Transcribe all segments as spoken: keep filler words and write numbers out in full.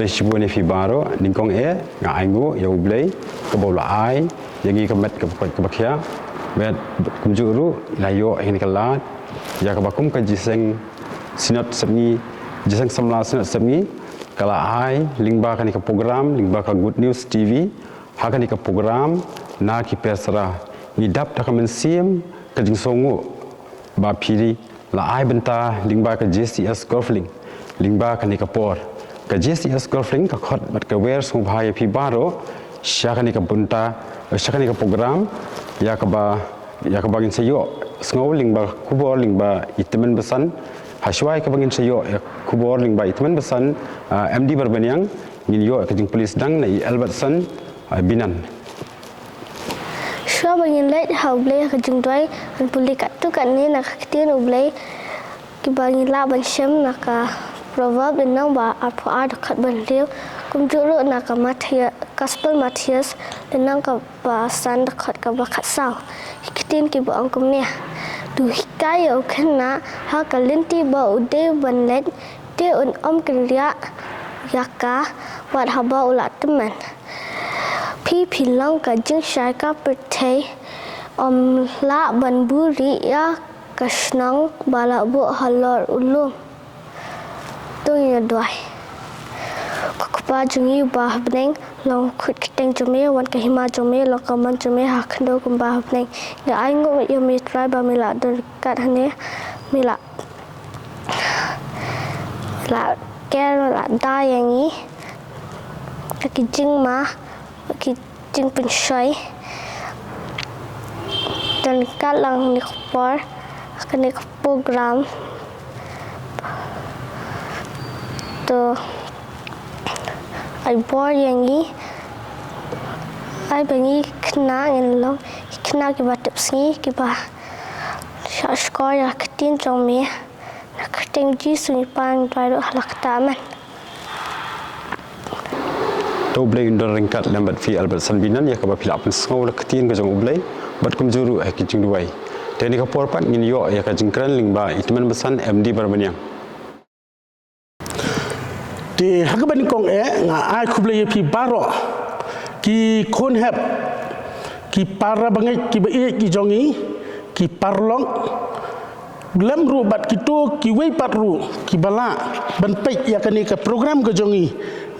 Shibun ïa phi baroh, nyngkong eh nga ainguh ïa U Blei kaba u la ai ïa ngi ka met kaba koit kaba khiah. Bad kumjuh ruh la ïoh ïa kane ka lad ïa kaba kum ka Jingïaseng Synod Sepngi, Jingïaseng Samla Synod Sepngi ka la ai lyngba kane ka program, lyngba ka Good News T V. Ha kane ka program Na Ki Persara ngi dap da ka mynsiem ka jingsngewnguh ba phi la ai bynta lyngba ka J C S Golf Link lyngba kane ka por. Ka J C S Golf Link ka khot bad ka wer sngewbha ïa phi baroh sha kane ka bynta, sha kane ka program ïa kaba, ïa kaba ngin sa ïohsngew lyngba ka khubor lyngba i Tymmen Basan. Hashwa ïa kaba ngin sa ïoh ïa ka khubor lyngba i Tymmen Basan, ah, M D Barbaniang, ngin ïoh ïa ka jingpule sdang na i Albertson, ah, Binan. Shuwa ba ngin leit ha U Blei ha ka jingduwai, ngan pule katto katne na ka ktien U Blei kiba ngi lah ban shem na ka Proverb lynnong ba arphew ar dkhot ba hynriew, kumjuh ruh na ka Mathaios, Gospel Mathaios lynnong kaba san dkhot kaba khatsaw. Ki ktien kiba ong kumne: To hikai ïa u khynnah ha ka lynti ba u dei ban leit, te un ym kynriah ïa ka wat haba u la tymmen. Phi phi long ka jingshai ka pyrthei, ym lah ban buhrieh ïa ka shnong ba la buh halor u lum. To ngin ïa duwai. Ko Kpa jong ngi uba ha bneng, long khuid kyrteng jong me, wan ka hima jong me, long ka mon jong me ha khyndew kumba ha bneng. Nga ainguh ïa me Trai ba me la don ryngkat hangne, me la, la care, la da ïa ngi. Ka ki jingma, ka ki jingpynshoi. Don ryngkat lang kane ka por, kane ka program. To ai bor ïa ngi, ai ba ngi khynnah ngin long khynnah kiba tipsngi, kiba shah shkor ïa ka ktien jong me. Na ka kyrteng Jisu ngi pan duwai ruh ha la kata, amen. To U Blei un don ryngkat lem bad phi Albertson Binan ïa kaba phi la pynsngew la ka ktien ka jong U Blei bad kumjuh ruh ha ki jingduwai. Te kane ka por pat ngin ïoh ïa ka jingkren lyngba i Tymmen Basan M D Barbaniang. Te ha kaba nyngkong eh nga ai khublei ïa phi baroh ki khun hep, ki para bangeit kiba ïeit ki jong ngi, ki paralok, lem ruh bad kito kiwei pat ruh kiba lah ban peit ïa kane ka program ka jong ngi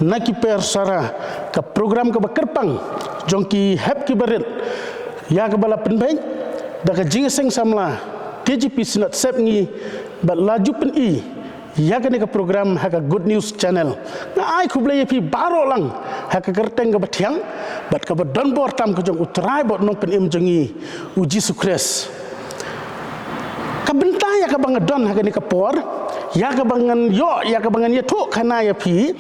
Na Ki Persara, ka program kaba kyrpang jong ki hep kiba rit ïa kaba la pynbeit da ka Jingïaseng Samla K J P Synod Sepngi bad la ju pyni ïa kane ka program ha ka Good News Channel. Nga ai khublei ïa phi baroh lang ha ka kyrteng kaba thiang bad kaba don bor tam ka jong U Trai bad U Nongpynim jong ngi U Jisu Khrist. Ka bynta ïa kaba nga don ha kane ka por, ïa kaba ngan ïoh, ïa kaba ngan ïathuh khana ïa phi,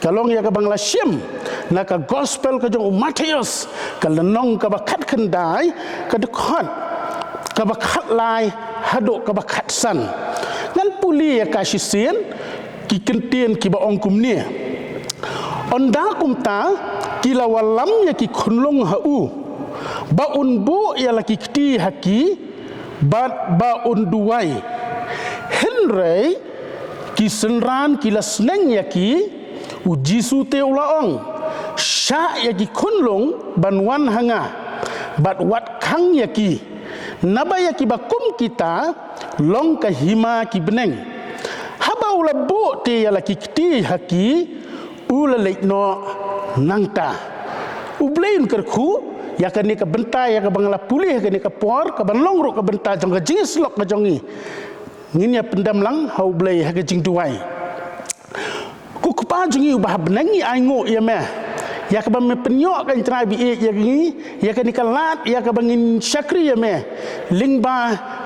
ka long ïa kaba nga la shim na ka Gospel ka jong u Mathaios, ka lynnong kaba khatkhyndai, ka dkhot kaba khatlai haduh kaba khatsan. Ngan pule ïa ka shisien, ki kyntien kiba ong kumne: Ynda kumta ki la wallam ïa ki khunlung ha u, ba un buh ïa la ki kti ha ki, bad ba un duwai. Hynrei ki synran ki la sneng ïa ki. U Jisu te u la ong: Shah ïa ki khunlung ban wan ha nga, bad wat khang ïa ki, naba ïa kiba kum kita long ka hima ki bneng. Haba u la buh te ïa la ki kti ha ki, u la leit noh nangta. U Blei un kyrkhu ïa kane ka bynta ïa kaba nga la pule ha kane ka por, kaban long ruh ka bynta jong ka jingïasyllok ka jong ngi. Ngin ïa pyndem lang ha U Blei ha ka jingduwai. Ko Kpa jong ngi uba ha bneng, ngi ainguh ïa me ïa kaba me pynïoh, ko Trai ba ïeit, ïa ngi ïa kane ka lad ïa kaba ngin shakri ïa me lyngba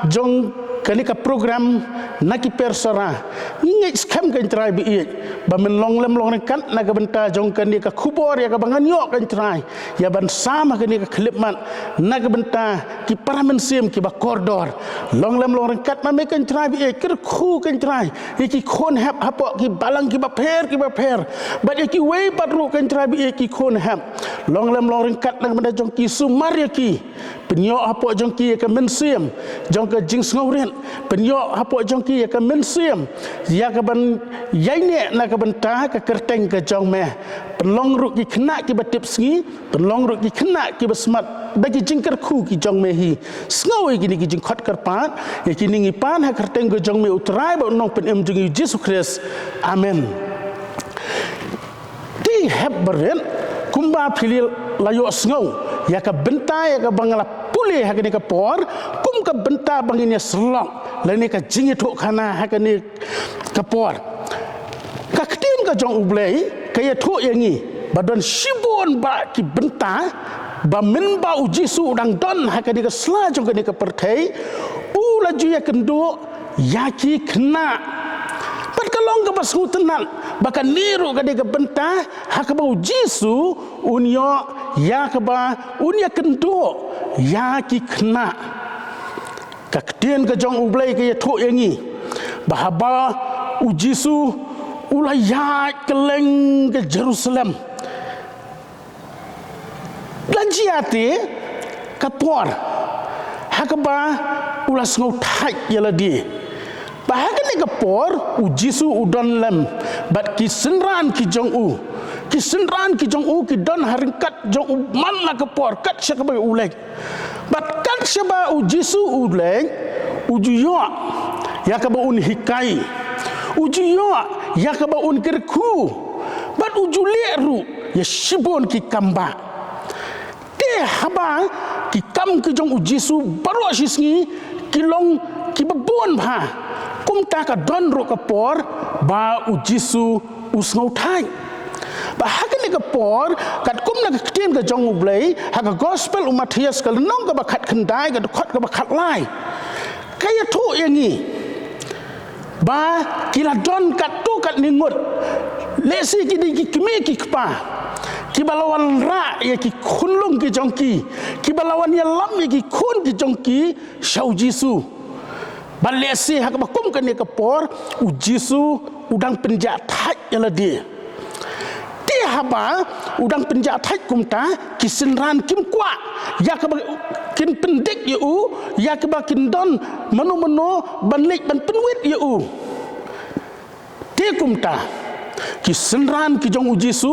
jong kane ka program Na Ki Persara. Ngi ngeit skhem, ko Trai ba ïeit, ba men long lem long ryngkat na ka bynta jong kane ka khubor ïa kaba ngan ïoh, ko Trai, ïa ban sam ha kane ka khyllipmat na ka bynta ki para mynsiem kiba kordor. Long lem long ryngkat ma me, ko Trai ba ïeit, kyrkhu, ko Trai, ïa ki khun hep hapoh ki balang kiba pher kiba pher, bad ïa kiwei pat ruh, ko Trai ba ïeit, ki khun hep. Long lem long ryngkat na ka bynta jong ki, sumar ïa ki. Pynïoh hapoh jong ki ïa ka mynsiem jong ka jingsngewrit. Pynïoh hapoh jong ki ïa ka mynsiem ïa ka ban ïaineh na ka bynta ka kyrteng ka jong me. Pynlong ruh ki khynnah kiba tipsngi, pynlong ruh ki khynnah kiba smat da ki jingkyrkhu ki jong me hi. Sngew ïa kine ki jingkhot kyrpad, ïa kine ngi pan ha ka kyrteng ka jong me U Trai bad U Nongpynim jong ngi U Jisu Khrist. Amen. Te hep barit, kumba phi la ïohsngew ïa ka bynta ïa kaba nga la pule ha kane ka por, kum ka bynta ba ngin ïa sylloh lane ka jingïathuhkhana ha kane ka por. Ka ktien ka jong U Blei ka ïathuh ïa ngi ba don shibun bah ki bynta ba mynba U Jisu u dang don ha kane ka sla jong kane ka pyrthei, u la ju ïakynduh ïa ki khynnah. Bad ka long kaba sngewtynnat ba kane ruh ka dei ka bynta ha kaba U Jisu un ïoh ïa kaba un ïakynduh ïa ki khynnah. Ka ktien ka jong U Blei ka ïathuh ïa ngi ba haba U Jisu u la ïaid kylleng ka Jerusalem, la jia te ka por ha kaba u la sngewthait ïa lade. Ba ha kane ka por U Jisu u don lem bad ki synran ki jong u. Ki synran ki jong u ki don ha ryngkat jong u man la ka por kat sha kaba u leit. Bad kat shaba U Jisu u leit, u ju ïoh ïa kaba un hikai, u ju ïoh ïa kaba un kyrkhu, bad u ju leh ruh ïa shibun ki kam bah. Te haba ki kam ki jong U Jisu baroh shi sngi ki long kiba bun bha, kumta ka don ruh ka por ba U Jisu u sngewthait. Ba ha kane ka por, katkum na ka ktien ka jong U Blei ha ka Gospel u Mathaios ka lynnong kaba khatkhyndai, ka dkhot kaba khatlai, ka ïathuh ïa ngi ba ki la don katto katne ngut. Lehse ki dei ki kmie ki kpa kiba la wanrah ïa ki khunlung ki jong ki, kiba la wan ïalam ïa ki khun ki jong ki sha U Jisu. Bad lehse ha kaba kum kane ka por U Jisu u dang pynjahthait ïa lade. Te haba u dang pynjahthait kumta, ki synran kim kwah ïa kaba kin pyndik ïa u, ïa kaba kin don mano mano ban leit ban pynwit ïa u. Te kumta ki synran ki jong U Jisu,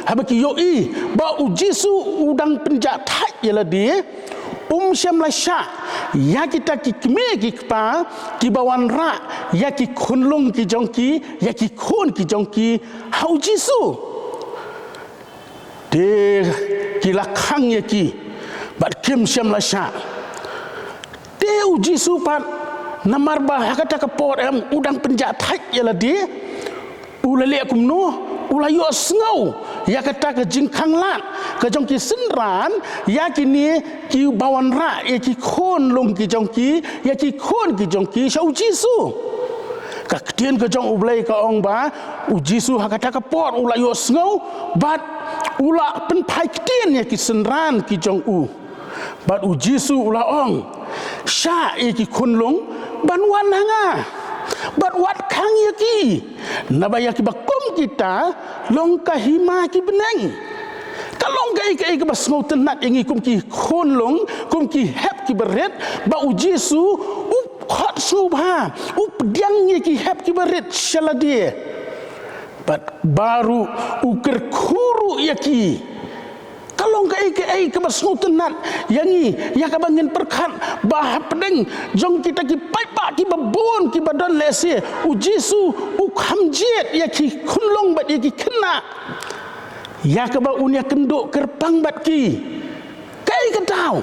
haba ki ïohi ba U Jisu u dang pynjahthait ïa lade, um shym la shah ïa kita ki kmie ki kpa kiba wanrah ïa ki khunlung ki jong ki, ïa ki khun ki jong ki ha U Jisu. Te ki la khang ïa ki bad kim shym la shah. Te U Jisu pat, namar ba ha kata ka por em u dang pynjahthait ïa lade, u la leh kumno? U la ïohsngew ïa kata ka jingkhanglad ka jong ki synran ïa kine kiba wanrah ïa ki khunlung ki jong ki, ïa ki khun ki jong ki sha U Jisu. Ka ktien ka jong U Blei ka ong ba U Jisu ha kata ka por u la ïohsngew bad u la pynphai ktien ïa ki synran ki jong u. Bad U Jisu u la ong, shah ïa ki khunlung ban wan ha nga bad wat khang ïa ki, naba ïa kiba kum kita long ka hima ki bneng. Ka long kaei kaei kaba sngewtynnat ïa ngi kum ki khunlung, kum ki hep kiba rit, ba U Jisu u khot sngewbha, u pdiang ïa ki hep kiba rit sha lade. Bad baroh u kyrkhu ruh ïa ki. Ka long kaei kaei kaba sngewtynnat ïa ngi, ïa kaba ngin pyrkhat ba hapdeng jong kita ki paidbah kiba bun kiba don lehse, U Jisu u kham jied ïa ki khunlung bad ïa ki khynnah, ïa kaba un ïakynduh kyrpang bad ki. Kaei ka daw?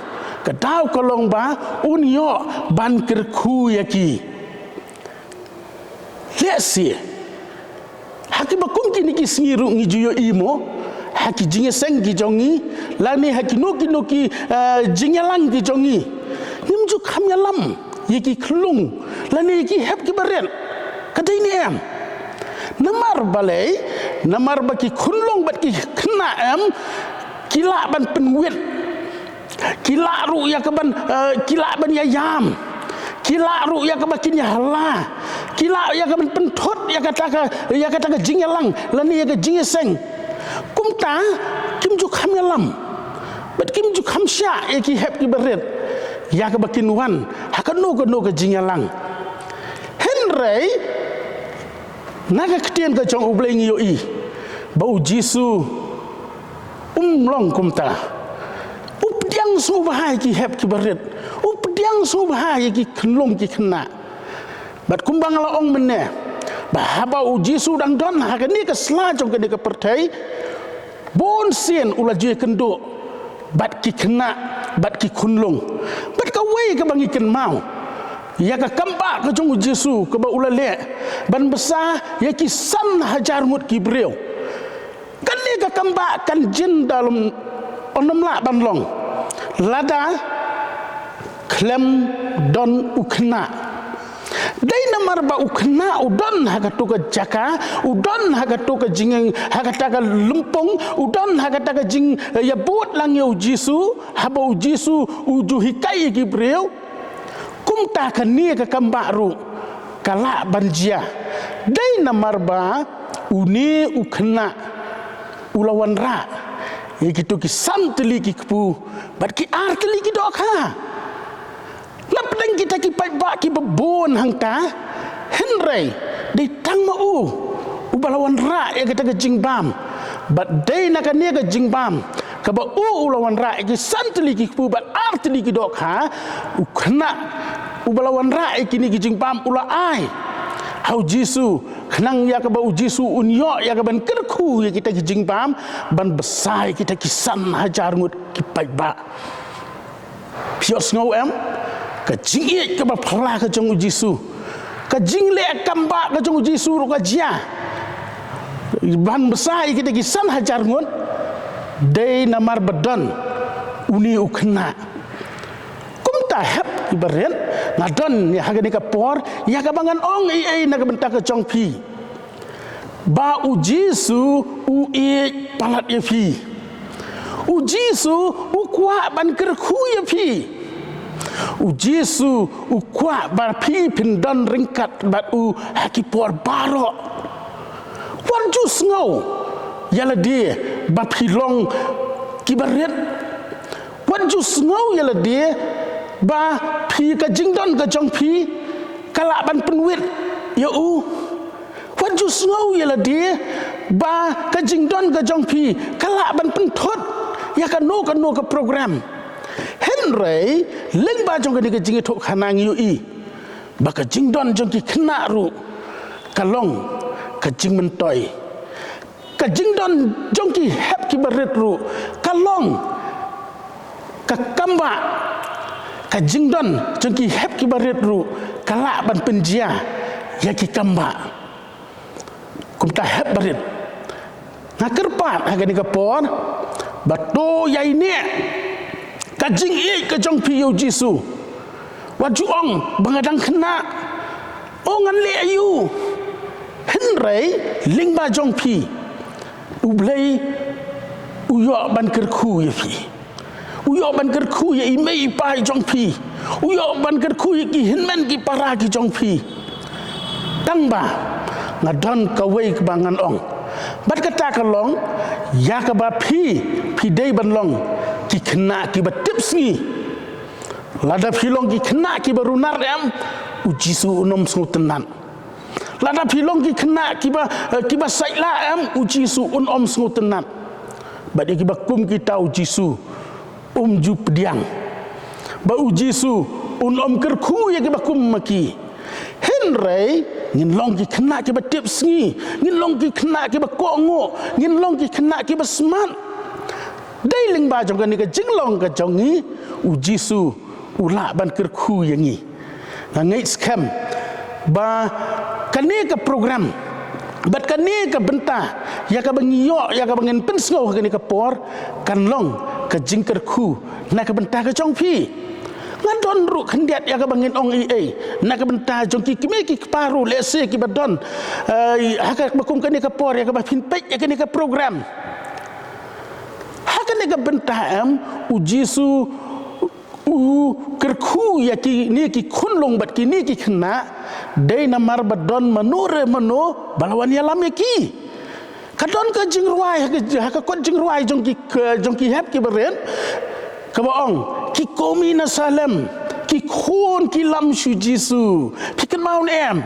Ka daw ka long ba un ïoh ban kyrkhu ïa ki. Lehse ha kiba kum kine ki sngi ruh ngi ju ïohi mo, ha ki jingïaseng ki jong ngi, lane ha kino kino ki, eh, jingïalang ki jong ngi, ngim ju kham ïalam ïa ki khunlung lane ïa ki hep kiba rit. Ka dei ne em? Namar balei? Namar ba ki khunlung bad ki khynnah em, ki lah ban pynwit, ki lah ruh ïa ka ban, eh, ki lah ban ïaïam, ki lah ruh ïa kaba kin ïahala, ki lah ïa ka ban pynthut ïa kata ka, ïa kata ka jingïalang lane ïa ka jingïaseng. Kumta kim ju kham ïalam bad kim ju kham shah ïa ki hep kiba rit. ïa kaba kin wan ha kano kano ka jingïalang. Hynrei na ka ktien ka jong U Blei ngi ïohi ba U Jisu um long kumta. U pdiang sngewbha ïa ki hep ki barit, u pdiang sngewbha ïa ki khunlung ki khynnah. Bad kumba nga la ong mynne, ba haba U Jisu u dang don ha kane ka sla jong kane ka pyrthei, bun sien u la ju ïakynduh bad ki khynnah bad ki khunlung bad kawei kaba ngi kynmaw ïa ka kambah ka jong U Jisu kaba u la leh ban bsa ïa ki san hajar ngut ki briew. Kane ka kambah kan jin da lum, ym lah ban long lada khlem don u khynnah. Dei namar ba u khynnah u don ha kato ka jaka, u don ha kato ka jing, ha kata ka lympung, u don ha kata ka jing, eh, ïabud lang ïa U Jisu, haba U Jisu u ju hikai ïa ki briew. Kumta kane ka kambah ruh ka lah ban jia. Dei namar ba une u khynnah u la wanrah ïa kito ki san tylli ki kpu bad ki ar tylli ki dohkha. La pdeng kita ki paidbah kiba bun hangta, hynrei dei tang ma u uba la wanrah ïa kata ka jingbam. Bad dei na kane ka jingbam kaba u u la wanrah ïa ki san tylli ki kpu bad ar tylli ki dohkha, u khynnah uba la wanrah ïa kine ki jingbam u la ai ha U Jisu, khnang ïa kaba U Jisu un ïoh ïa kaban kyrkhu ïa kita ki jingbam ban bsa ïa kita ki san hajar ngut ki paidbah. Phi ïohsngew em? Ka jingïeit kaba phylla ka jong U Jisu, ka jingleh kambah ka jong U Jisu ruh ka jia ban bsa ïa kita ki san hajar ngut. Dei namar ba don une u khynnah. Kumta hep ki barit, nga don ïa ha kane ka por ïa kaba ngan ong ei ei na ka bynta ka jong phi. Ba U Jisu u ïeit palat ïa phi. U Jisu u kwah ban kyrkhu ïa phi. U Jisu u kwah ba phi phin don ryngkat bad u ha ki por baroh. Wat ju sngew ïa lade ba phi long ki barit. Wat ju sngew ïa lade ba phi, ka jingdon ka jong phi ka lah ban pynwit ïa u. Wat ju sngew ïa lade ba ka jingdon ka jong phi ka lah ban pynthut ïa kano kano ka program. Hynrei lyngba jong kane ka jingïathuhkhana ngi ïohi ba ka jingdon jong ki khynnah ruh ka long ka jingmyntoi. Ka jingdon jong ki hep ki barit ruh ka long ka kambah. Ka jingdon jong ki hep ki barit ruh ka lah ban pynjia ïa ki kambah. Kumta hep barit, nga kyrpad ha kane ka por ba to ïaineh ka jingïeit ka jong phi ïa U Jisu. Wat ju ong ba nga dang khynnah, o ngan leh aïu. Hynrei lyngba jong phi U Blei u ïoh ban kyrkhu ïa phi. U ïoh ban kyrkhu ïa i mei i pa i jong phi. U ïoh ban kyrkhu ïa ki hynmen ki para ki jong phi. Tang ba nga don kawei kaba ngan ong. Bad kata ka long ïa kaba phi, phi dei ban long ki khynnah kiba tipsngi. Lada phi long ki khynnah kiba runar em, U Jisu un ym sngewtynnat. Lada phi long ki khynnah kiba, eh, kiba saitlah em, U Jisu un ym sngewtynnat. Bad ïa kiba kum kita U Jisu um ju pdiang. Ba U Jisu un ym kyrkhu ïa kiba kum ma ki. Hynrei ngin long ki khynnah kiba tipsngi, ngin long ki khynnah kiba kohnguh, ngin long ki khynnah kiba smat. Dei lyngba jong kane ka jinglong ka jong ngi, U Jisu u lah ban kyrkhu ïa ngi. Nga ngeit skhem ba kane ka program bad kane ka bynta ïa kaba ngi ïoh, ïa kaba ngin pynsngew ha kane ka por, kan long ka jingkyrkhu na ka bynta ka jong phi. Nga don ruh khyndiat ïa kaba ngin ong ei ei na ka bynta jong ki kmie ki kpa ruh, lehse kiba don, eh, ha kaba kum kane ka por ïa kaba phin peit ïa kane ka program. Ha kane ka bynta em, U Jisu u kyrkhu ïa kine ki khunlung bad kine ki khynnah, dei namar ba don mano re mano ba la wan ïalam ïa ki. Ka don ka jingrwai ha ka, ha ka kot jingrwai jong ki, jong ki hep ki barit, kaba ong, ki komi na Salem ki khun ki lam sha u Jisu. Phi kynmaw ne em?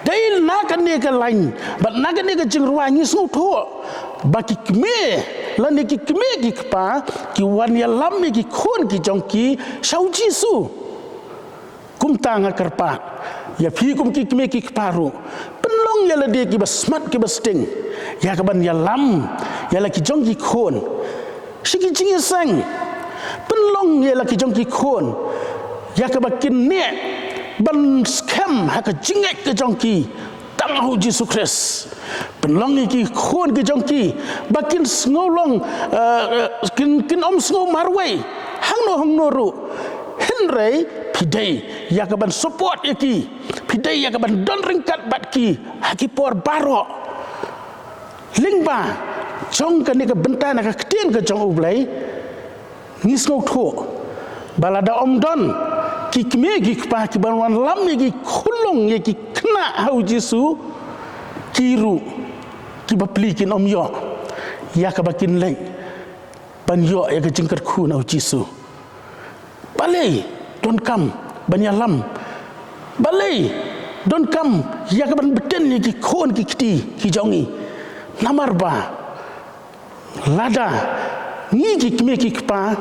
Dei na kane ka lain bad na kane ka jingrwai ngi sngewthuh ba ki kmie lane ki kmie ki kpa ki wan ïalam ïa ki khun ki jong ki sha u Jisu. Kumta nga kyrpad ïa phi kum ki kmie ki kpa ruh, pynlong ïa lade kiba smat kiba sting ïa ka ban ïalam ïa la ki jong ki khun sha ki jingïaseng. Pynlong ïa la ki jong ki khun ïa kaba kin neh ban skhem ha ka jingngeit ka jong ki tang ha u Jisu Khrist. Pynlong ïa ki khun ki jong ki ba kin sngew long, eh, eh, kin, kin ym sngew marwei hangno hangno ruh. Hynrei phi dei ïa ka ban support ïa ki, phi dei ïa ka ban don ryngkat bad ki ha ki por baroh. Lyngba jong kane ka bynta na ka ktien ka jong U Blei, ngi sngewthuh ba lada ym don ki kmie ki kpa kiban wan lam ïa ki khunlung ïa ki khynnah ha u Jisu, ki ruh ki bapli kin ym ïoh ïa kaba kin leit ban ïoh ïa ka jingkyrkhu na u Jisu. Balei donkam ban ïalam? Balei donkam ïa ka ban bteng ïa ki khun ki kti ki jong ngi? Namar ba lada ngi ki kmie ki kpa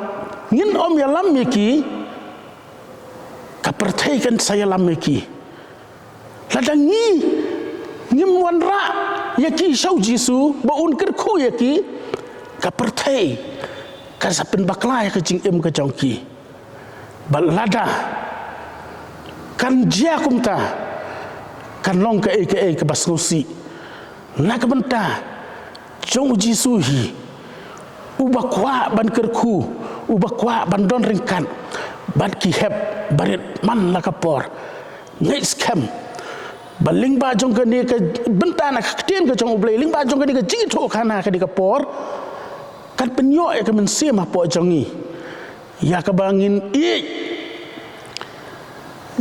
ngin ym ïalam ïa ki, ka pyrthei kan sa ïalam ïa ki. Lada ngi ngim wanrah ïa ki sha u Jisu ba un kyrkhu ïa ki, ka pyrthei kan sa pynbakla ïa ka jingim ka jong ki. Bad lada kan jia kumta, kan long kaei kaei kaba sngewsih na ka bynta jong u Jisu hi, uba kwah ban kyrkhu, uba kwah ban don ryngkat bad ki hep barit man la ka por. Ngeit skhem ba lyngba jong kane ka bynta na ka ktien ka jong U Blei, lyngba jong kane ka jingïathuhkhana kane ka por, kan pynïoh ïa ka mynsiem hapoh jong ngi ïa kaba ngin ïeit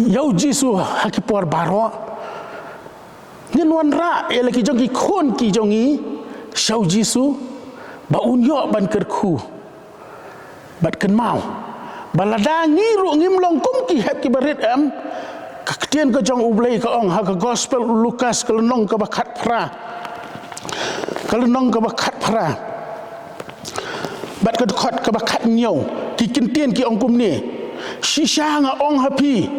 ïa u Jisu ha ki por baroh. Ngin wanrah ïa la ki jong ki khun ki jong ngi sha u Jisu ba un ïoh ban kyrkhu. Bad kynmaw ba lada ngi ruh ngim long kum ki hep kiba rit em, ka ktien ka jong U Blei ka ong ha ka gospel u Lukas ka lynnong kaba khatphra, ka lynnong kaba khatphra bad ka dkhot kaba khathynñiew, ki ktien ki ong kumne: Shisha nga ong ha phi,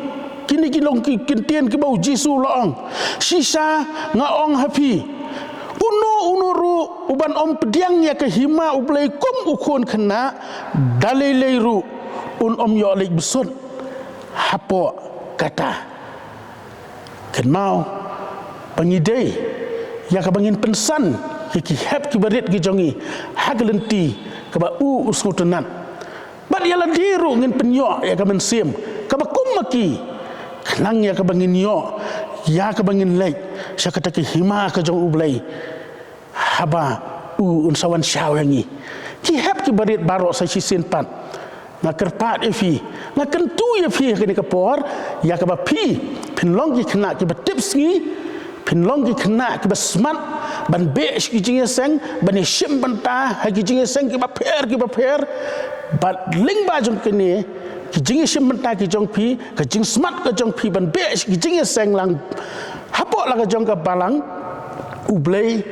kine ki long ki ktien kiba u Jisu u la ong, shisha nga ong ha phi, uno uno ruh uban ym pdiang ïa ka hima U Blei kum u khun khynnah, da lei lei ruh un ym ïoh leit bsut hapoh kata. Kynmaw ba ngi dei ïa kaba ngin pynsan ïa ki hep kiba rit ki jong ngi ha ka lynti kaba u u sngewtynnat. Bad ïa lade ruh ngin pynïoh ïa ka mynsiem kaba kum ma ki, khnang ïa kaba ngin ïoh ïa kaba ngin leit sha kata ka hima ka jong U Blei, haba u un sa wan shaw ïa ngi. Ki hep kiba rit baroh sa shisien pat, nga kyrpad ïa phi, nga kyntu ïa phi ha kane ka por ïa kaba phi phin long ki khynnah kiba tipsngi, phin long ki khynnah kiba smat ban beh sha ki jingïaseng, ban ïashim bynta ha ki jingïaseng kiba pher kiba pher. Bad lyngba jong kine ki jingïashim bynta ki jong phi, ka jingsmat ka jong phi ban beh sha ki jingïaseng lang hapoh la ka jong ka balang, U Blei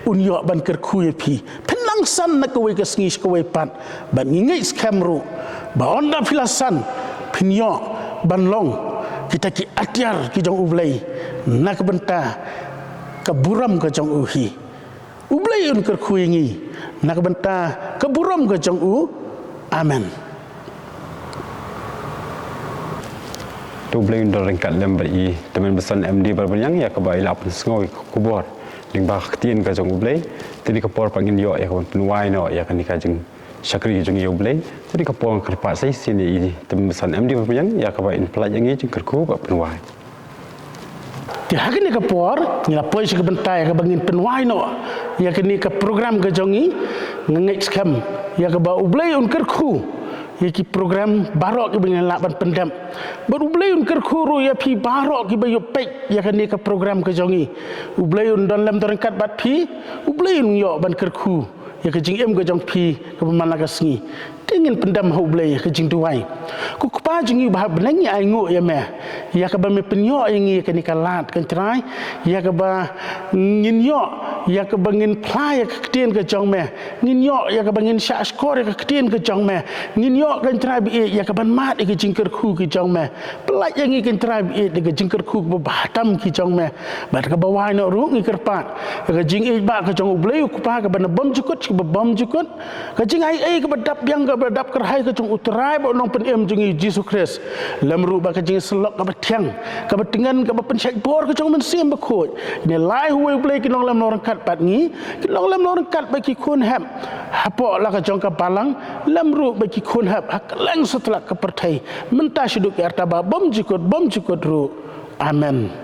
un ïoh ban kyrkhu ïa phi. Phin nang san na kawei ka sngi sha kawei pat, bad ngi ngeit skhem ruh ba ynda phi la san, phin ïoh ban long kita ki atiar ki jong U Blei na ka bynta ka burom ka jong u hi. U Blei un kyrkhu ïa ngi na ka bynta ka burom ka jong u. Amen. To U Blei un don ryngkat lem bad i tymmen basan M D Barbaniang ïa kaba i la pynsngew ïa ka khubor lyngba ka ktien ka jong U Blei. Te kane ka por pat ngin ïoh ïa ka ban pynwai noh ïa kane ka jingshakri jong i, ïa U Blei. Te kane ka por nga kyrpad sa shisien ïa i tymmen basan M D Barbaniang ïa kaba in pyllait ïa ngi jingkyrkhu bad pynwai. Te ha kane ka por ngi la poi sha ka bynta ïa kaba ngin pynwai noh ïa kane ka program ka jong ngi. Nga ngeit skhem ïa kaba U Blei un kyrkhu ïa ki program baroh kiba ngin lah ban pyndep. Bad U Blei un kyrkhu ruh ïa phi baroh kiba ïoh peit ïa kane ka program ka jong ngi. U Blei un don lem don ryngkat bad phi. U Blei un ïoh ban kyrkhu ïa ka jingim ka jong phi kaba man la ka sngi. Te ngin pyndem ha U Blei ïa ka jingduwai. Ko Kpa jong ngi ba ha bneng, ngi ainguh ïa me ïa kaba me pynïoh ïa ngi ïa kane ka lad, ko Trai, ïa kaba ngin ïoh, ïa kaba ngin phla ïa ka ktien ka jong me. Ngin ïoh ïa kaba ngin shahshkor ïa ka ktien ka jong me. Ngin ïoh, ko Trai ba ïeit, ïa kaban mad ïa ka jingkyrkhu ka jong me. Pyllait ïa ngi, ko Trai ba ïeit, da ka jingkyrkhu kaba bha tam ka jong me. Bad kaba wai noh ruh, ngi kyrpad ïa ka jingïeit ba ka jong U Blei U Kpa kaba na bymjukut sha kaba bymjukut, ka jingaiei kaba dap biang kaba dap kyrhai ka jong U Trai bad U Nongpynim jong ngi Jisu Khrist, lem ruh bad ka jingïasyllok kaba thiang, kaba tngen, kaba pynshait bor ka jong U Mynsiem Bakhuid. Ngi ai ha uwei U Blei ki nonglem nongryngkat bad ngi, ki nonglem nongryngkat bad ki khun hep hapoh la ka jong ka balang, lem ruh bad ki khun hep ha kylleng satlak ka pyrthei, mynta shaduh ki arta ba bymjukut bymjukut ruh. Amen.